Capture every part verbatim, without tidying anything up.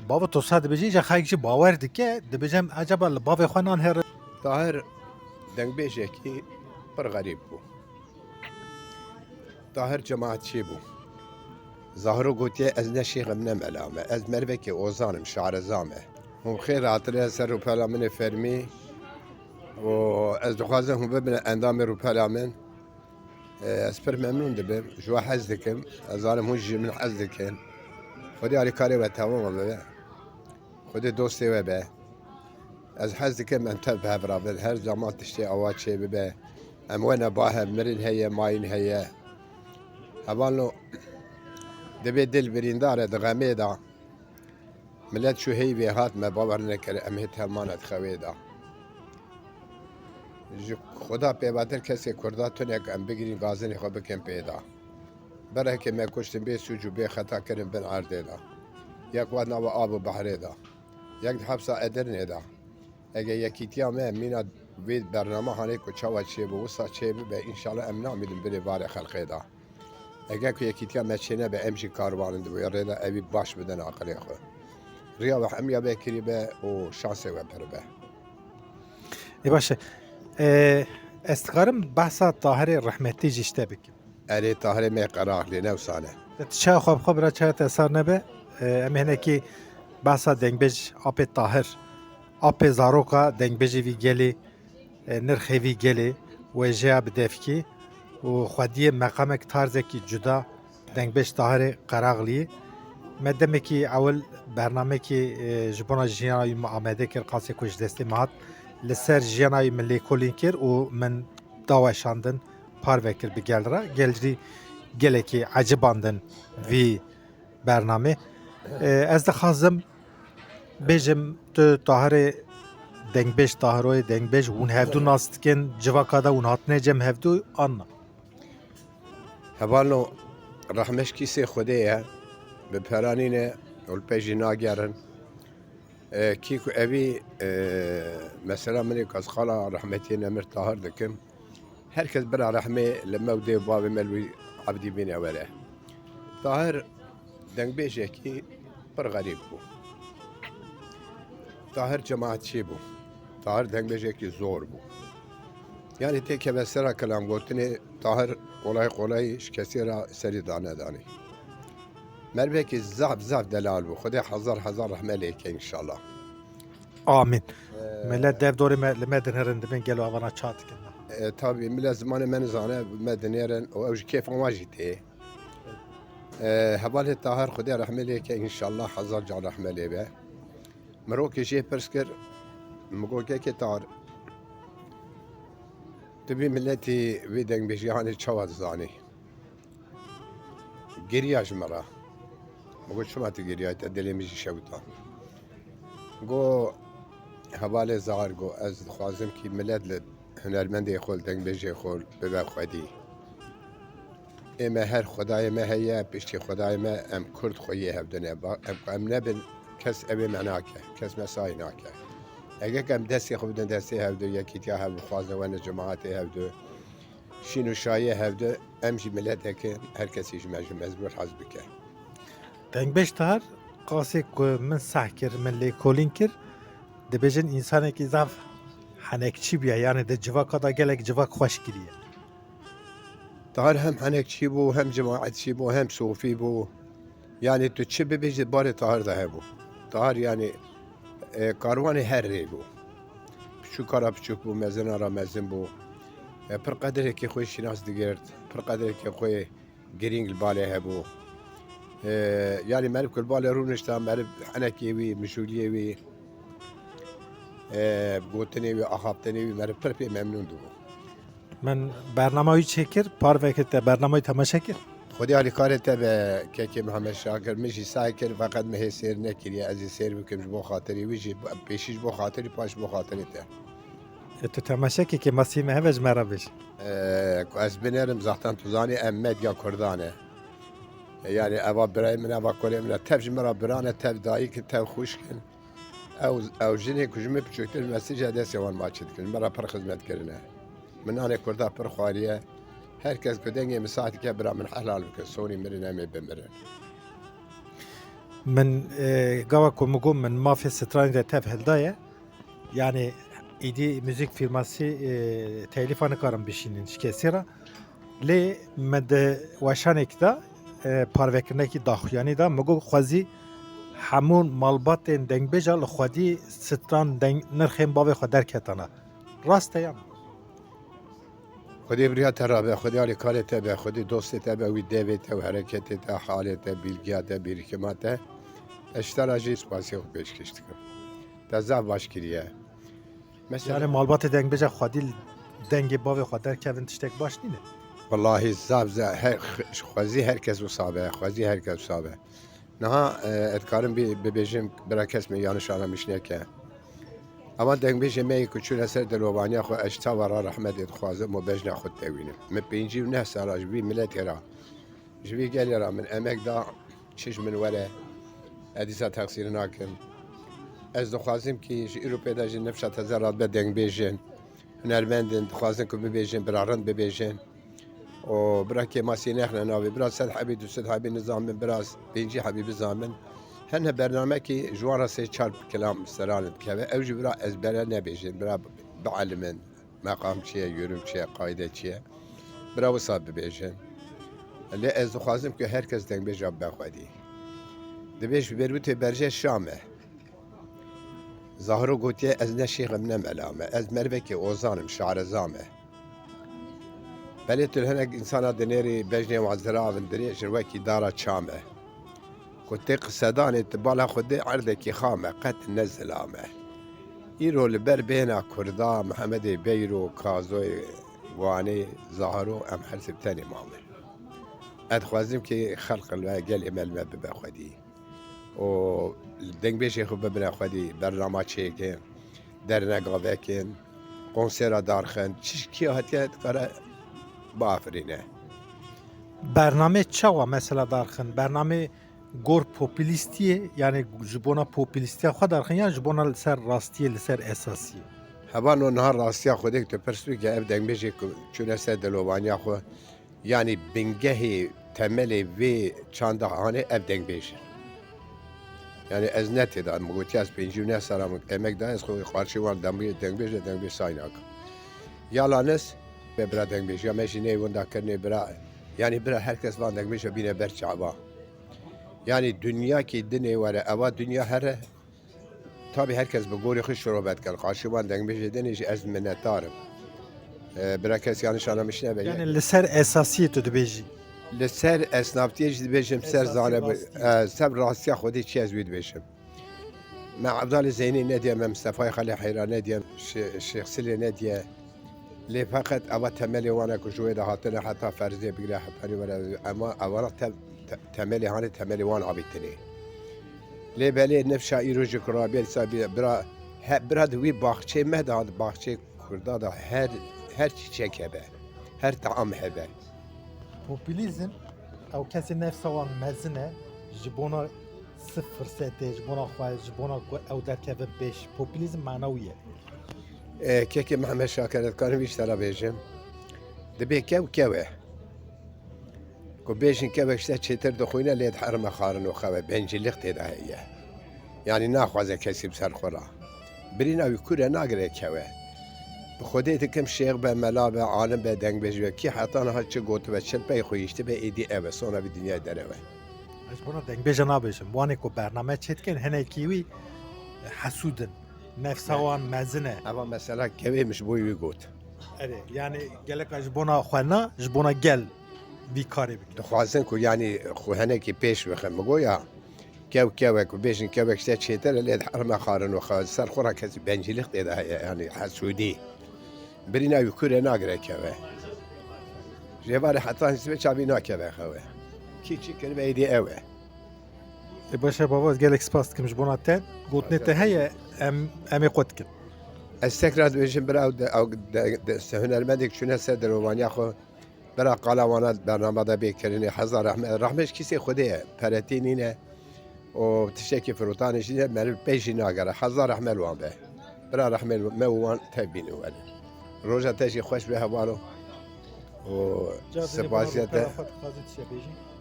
Bava Tosa dibêje, îja xelk jî bawer dike, dibêje, em ecaba li bavê xwe nan herin. Tahir dengbêjekî pir xerîb bû. Tahir cemaetçî bû. Zahiro gotiye, ez ne şêx im ne mela me. Ez mervekê ozan im, şareza me. Hûn bi xêr hatine ser rûpela min ê fermî û ez dixwazim hûn bibine endamê rûpela min. E, ez pir memnûn dibim. Ji we hez dikim. Ez zanim hûn jî ji min hez dikin. Xwedê alîkarê we temaman bibe. Xwedê dostê we be. Ez hez dikim em tev bi hev re bin. Her zaman tiştê awa çê bibe. Em wene ba hev, mirin heye, mayîn heye. Hevalno, dibê dil birîndar e di xemê de. Milet çû heyvê hat, me bawer nekir, em hê tev mane di xewê de. Ji Xuda pêvatir kesê Kurda tunek em bigirîn gazinê xwe bikin pê de. Berhekê me kuştin bê sûc û bê xeta kirin bin erdê de. Yek wat nava av û behrê de. Yek di hepsa Edirnê de. Ege yekîtiya me mîna vê bername hanê ku çawa çêbû, wisa çêbibe, înşallah em namînin binê varê xelqê de. Ege ku yekîtiya me çênebe, em jî karwan in di wê rê de, evî baş bidin aqilê xwe. Riya we hemiya be kirî be û şansê we pir be. Ê baş e. Ê, ez dikarim behsa Tahirê rehmetî jî ji te bikim. Erê Tahirê me qerax lê ne wisa ne. Ti çawa xwe bi xwe bira çawa te sar nebe. Ê, em ê hinekî behsa dengbêj apê Tahir, apê zaroka dengbêjê vî gelê, e, nirxê vî gelê, wêjeya bi devkî û xwediyê meqamek tarzekî cuda dengbêj Tahirê Qeraxliyê. Me demekî ewil bernamekî, e, ji bona jiyana wî me amade kir, qasê ku ji destê me hat. Li ser jiyana wî min lêkolîn kir û min daweşandin, parve kir bi gel re. Gel jî gelekî ecibandin vî bernamê. E, ez dixwazim bêjim, tu Tahirê dengbêj, Tahiroyê dengbêj, hûn hevdu nas dikin, civaka de hûn hatine cem hevdu an na? Hevalno, rehme ji kîsê Xwedê ye, bi peranî ne û li pey jî nagerin. E, kî ku evî, e, mesela min ê qezxala rehmetiyê nemir Tahir dikim. Her kes bira rehmê li me û dê û bavê me li wî Ebdî bîne were. Tahir dengbêjekî pir xerîb bû. Tahir cemaetçî bû. Tahir dengbêjekî zor bû. Yanî tê keve sera kilam gotinê Tahir kolay kolay ji kesê re serî dane danî. Mervekî zaf zaf delal bû. Xwedê hezar hezar rehme lê ke înşallah. Amîn. Milet dev dorê me li me dinêrin, dibên gelo evana ça dikin. E, tabî, milet zimanê me nizane, me dinêrin û ew ji kêfa wan jî tê. E, hevalê Tahir Xwedê rehmê lê ke, înşallah hezar can rehme lê be. Mirokê jê pirs kir, min got, kekê Tahir, tu vî miletî vê dengbêjiya hanê çawa dizanî? Geriya ji min re. Min got, çima tu geriyayî, te dilê min jî şewita. Got, hevalê Zahir, got, ez dixwazim kî milet li hunermendê xwe, li dengbêjê xwe bibe xwedî. Ê me her Xwedayê me heye, piştî Xwedayê me em Kurd xwe yê hevdine. Ba-, em, em nebin, kes evê me nake, kes me sayî nake. Eger em destê xwe bidin destê hevdu, yekîtiya hev bixwazin, wene cemaetê hevdu, şîn û şayê hevdu, em jî mileteke, her kesî ji me ji mezbûr hez bike. Dengbêj Tahir, qasê ku min seh kir, min lêkolîn kir, dibêjin însanekî zaf henekçî bûye, yanî di civaka de gelek civak xweş kiriye. Tahir hem henekçî bû, hem cemaetçî bû, hem sofî bû. Yanî tu çi bibêjî, barê Tahir de hebû. Tahir yanî, e, karwanê her rê bû. Piçûka ra piçûk bû, mezina ra mezin bû. E, pir qedirekê xwe şînas digirt, pir qedirekê xwe girîng li balê hebû. E, yanî meriv ku li balê rûnişta, meriv henekê wî, mijûliyê wî, e, gotinê wî, axaftinê wî, meriv pir pê memnûn dibû. Min bernama wî çêkir, parve kir, te bernama wî temaşe kir? Xwedê alîkarê te be kekê Mihemed Şakir, min jî seh kir, feqet min hê sêr nekiriye, ez ê sêr bikim ji bo xatirî wî jî, pêşî ji bo xatirî, paş ji bo xatirê te. E, tu temaşe kekê, masî me heve ji me re bêj. E, ku ez binêrim, zaten tu zanî em medya Kurdan e. E, yanî eva birayê min, eva kolê min e. Tev ji min re biran e, tev dayik in, tev xwişk in. Ew, ew jinê ku ji min piçûktir, mesîja destê wan ma çi dikin. Ji min re pir xizmet kirine. Min nanê Kurda pir xwariye. Her kes ku dengê min sah dike, bira min helal bike. Sonî mirin em ê bimirin. Min, e, gava ku min got min mafê stranê de tev hildaye. Yani îdî muzîk firmasî, e, telîfa nikarin bişînin ji kesî re. Lê me di weşanekî de, e, parvekirinekî daxuyanî de, min got xwezî hemû malbatên dengbêja li xwedî stran deng-, nirxên bavê xwe derketana. Rast e yan? Xwedê biriya te rabe, Xwedê alîkarê te be, Xwedê dostê te be, wî devê te û hereketê te, halê te, bîlgiya te, bîrikima te. Ez ji te re jî spasiyê xwe pêşkêş dikim. Te zaf baş kiriye. Mesela Yani malbatê dengbêja xwedî li dengê bavê xwe derkevin tiştek baş nîne? Wellahî zaf ze-, her, xwezî her kes wisa be, xwezî her kes wisa be. Niha, e, ez dikarim bî-, bibêjim, bira kes min yanlış anlamiş neke. Ama dengbêjê me yê ku çûne ser dilovaniya xwe, ez ji çava re rehmetê dixwazim û bejna xwe ditewînim. Min pêncî û neh sala ji vî miletê re, ji vî gelê re min emek da, çi ji min were, ez dîsa texsîrî nakim. Ez dixwazim kî ji îro pê de jî nifşa teze radibe dengbêjin, hunermendin, dixwazin ku bibêjin, bira rind bibêjin. û bira kêmasî nexne navê, bira sed hebî, du sed hebî nizamin, bira pêncî hebî bizamin. Hene bernamekî ji wan re sê çar kilam seran dikeve. Ew jî bira ezbere nebêjin, bira bielimin. Meqam çi ye, yorum çi ye, qaîde çi ye? Bira wisa bibêjin. Lê ez dixwazim ku her kes dengbêja bibe xwedî. Dibêj Bêrûtê Berjê Şam e. Zahro gotiye, ez ne şêx im ne mela me. Ez mervekê ozan im, şareza me. Belê tu li hinek însana dinêrî bejnê wan zirav in, dirêj in wekî dara çam e. Ku tê qisedanê tu bala xwe dê erdekî xam e, qet ne zilam e. Îro li ber bêhna Kurda, Mihemedê Beyro, Kazoyê Wanê, Zahro, em her sê bi tenê mamin. Ez dixwazim kî xelq li me, gelê me li me bibe xwedî. û dengbêjê xwe bibine xwedî, bernama çêkin, dernega vekin, konsera darxin, çi ji kî hatiye dikare biafirîne. Bernamê çawa mesela darxin? Bernamê gor populîstiyê, yani ji bona populîstiya xwe darxin yan ji bona li ser rastiyê, li ser esasiyê? Hevano niha rastiya xwedê tu pirs bike ev dengbêjê ku çûne ser dilovaniya xwe, Yanî bingehê, temelê vê çanda hanê ev dengbêj in. Yanî ez ne tê de, min gotiya ez pêncî û neh sala min emek da, ez xwe qarşî wan dembê-, dengbêj de dengbêj say nakim. Yalanis, me bira dengbêjiya me jî neyê winda kirinê bira, yanî bira her kes van dengbêja bîne ber çava. Yanî dinya kî dinê were, eva dinya here, Tabî her kes bi gorî xwe şirove dike. Li qarşî wan dengbêjê dinê jî ez minnetdar im. E, bira kes yanlış anlamiş nebe. Yani li ser esasiyê tu dibêjî? Li ser esnaftiyê jî dibêjim, ser Esasî zane bi-, rastiyê. e, ser rastiya Xwedê çi ez wî dibêjim. Me Evdalê Zeynê nediye, me Mistefayê Xalê Heyra nediye, Şê-, Şêx Silê nediye. Lê feqet eva temelê wan e ku ji wê de hatine heta ferzê bigire heta nî were. Ema evana te-, te-, temelê hanê temelê wan avîtinê. Lê belê nifşa îro jî ku rabiye dîsa bî-, bira, he, bira di wî baxçê me de, di baxçê Kurda de her, her çîçek hebe, her taam hebe. Populîzm ew kesê nefsa wan mezin e, ji bona sif firsetê, ji bona xwe, ji bona ku ew derkevin pêş. Populîzm mana wî ye. E, kekê Mihemed Şaker, ez dikarim vî ji te re bêjim. Dibê kew kew e. Ku bêjin kevek ji te çêtir dixwîne, lê diherime xarin û xewe, bencîlîk tê de heye. Yanî naxwaze kesî bi ser xwe re. Birîna wî kûr e, nagire kewe. Bi Xwedê dikim şêx be, mela be, alim be, dengbêj be, kî heta niha çi gotibe, çi li pey xwe hiştibe, êdî ev e, sona vî dinyayê derew e. Ez ji bona dengbêja nabêjim. Wanê ku bername çêdikin, hinekî wî hesûd in. Nefsa wan mezin e. Eva mesela kevê min ji bo wî got. Erê, yani geleka ji bona xwe na, ji bona gel vî karê bike. Dixwazin ku yani xwe hinekî pêş bixin. Min got ya, kew kew e ku bêjin kewek ji te çêtir e, lê diherime xarin û xewe, ser xwe re kesî bencîlîk tê de heye, yani hesûdî. Birîna wî kûr e, nagire kewe. Ji êvarê heta nisbê çavî nakeve xewe. Kî çi kiribe êdî ew e. Ê baş e baba, ez gelek spas dikim ji bona te. Gotinê te heye, em, em ê qut dikin. Ez tekrar dibêjim, bira, ew de, ew de, de, se hunermendek çûne ser dilovaniya xwe, bira qala wana bernama de bê kirinê, hezar rehmet. Rehmet ji kîsê Xwedê ye, peretî nîne û tiştekî firotanê jî ne, meriv pey jî nagere. Hezar rehmet li wan be. Bira rehmet me û wan tev bînin werin. Roja te jî xweş be hevalo. û spasiya te.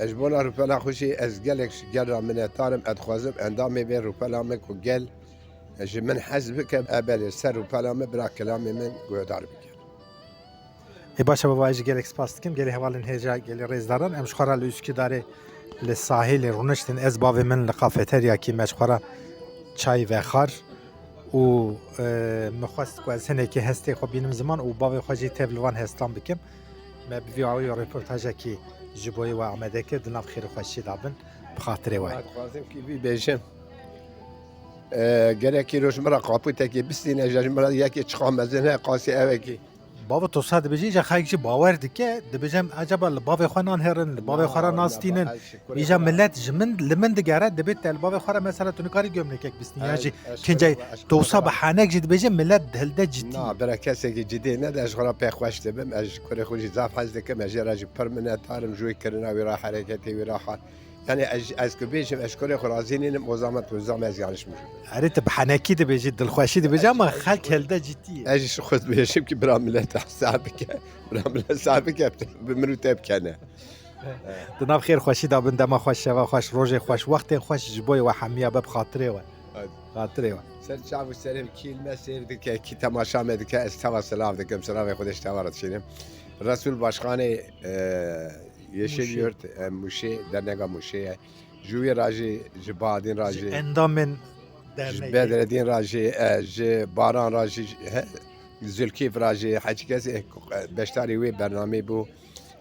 Ez ji bona rûpela xwe jî ez gelek ji gel re minetdar im. Ez dixwazim endamê vê rûpela me ku gel ji min hez bike, e belê ser rûpela me bira kilamê min guhdar bike. Ê baş e baba, ez jî gelek spas dikim. Gelê hevalên hêja, gelê rêzdaran. Em ji xwe re li Üsküdarê li sahîlê rûniştin. Ez bavê min li kafeteryakî me ji xwe re çay vexwar û, e, min xwest ku ez hinekî hestê xwe bînim ziman û bavê xwe jî tev li van hestan bikim. Me bi vî awî röportajekî ji bo we amade kir. Di nav xêr û xweşiyê de bin. Bi xatirê we. Ez dixwazim kî vî bêjim. E, gelek îro ji min re qapûtekê bistîne, ji min re yekê çiqa mezin heye, qasî ewekî. Bavo, tu sa dibêjî, îja xelk jî bawer dike, dibêje, em ecaba li bavê xwe nanherin, li bavê xwe re nastînin. Îja millet ji min, li min digere, dibê te li bavê xwe re mesela tu nikarî gömlekek bistînî, ya jî kincey, tu wisa bi henek jî dibêje, millet hilde cidî. Na, bira kesekî cidî nede, ez ji xwe re pê xweş dibim, ez ji kurê xwe jî zaf hez dikim, ez jê re jî pir minetdar im, ji wê kirina wî re, hereketê wî re, ha-, yani ez, ez ku bêjim, ez ji kurê xwe razî nînim, o zaman tu zam ez yanlış mi? Erê, tu bi henekî dibêjî, dilxweşî dibêjî ama xelk hilde cidî ye. Ez jî ji xwe dibêjim ki bira millet hesab bike, bira millet hesab bike, bi min û te bikene. Di nav xêr xweşî de bin, dema xweş, şeva xweş, rojê xweş, wextên xweş ji bo we hemiya be, bi xatirê we. Hadi. Xatirê we. Ser çav û serê kî li me seyr dike, kî temaşa me dike, ez teva silav dikim, silavê Xwedê ji teva re dişînim. Resul Başkanê, e, Yeşil Mûşê. Yurt, e, Mûşê, dernega Mûşê ye. Ji wî re jî, ji Badîn re jî, endamên ji dernegê. Bedredîn re jî, e, ji Baran re jî, he, Zülkîf re jî, heçî kes, e, beşdarî wê bernameyê bû.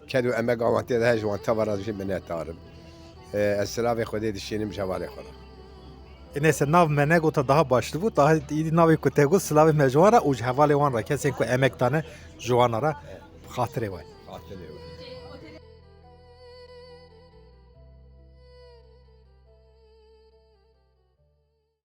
Ked û emek wan tê de heye, ji wan teva re jî minetdar im. E, ez silavê Xwedê dişînim ji hevalê xwe re. E, neyse, nav me negota daha baş dibû, daha îdî navê ku te got, silavê me ji wan re û ji hevalê wan re, kesên ku emek dane ji wan re, bi xatirê we. Xatirê we.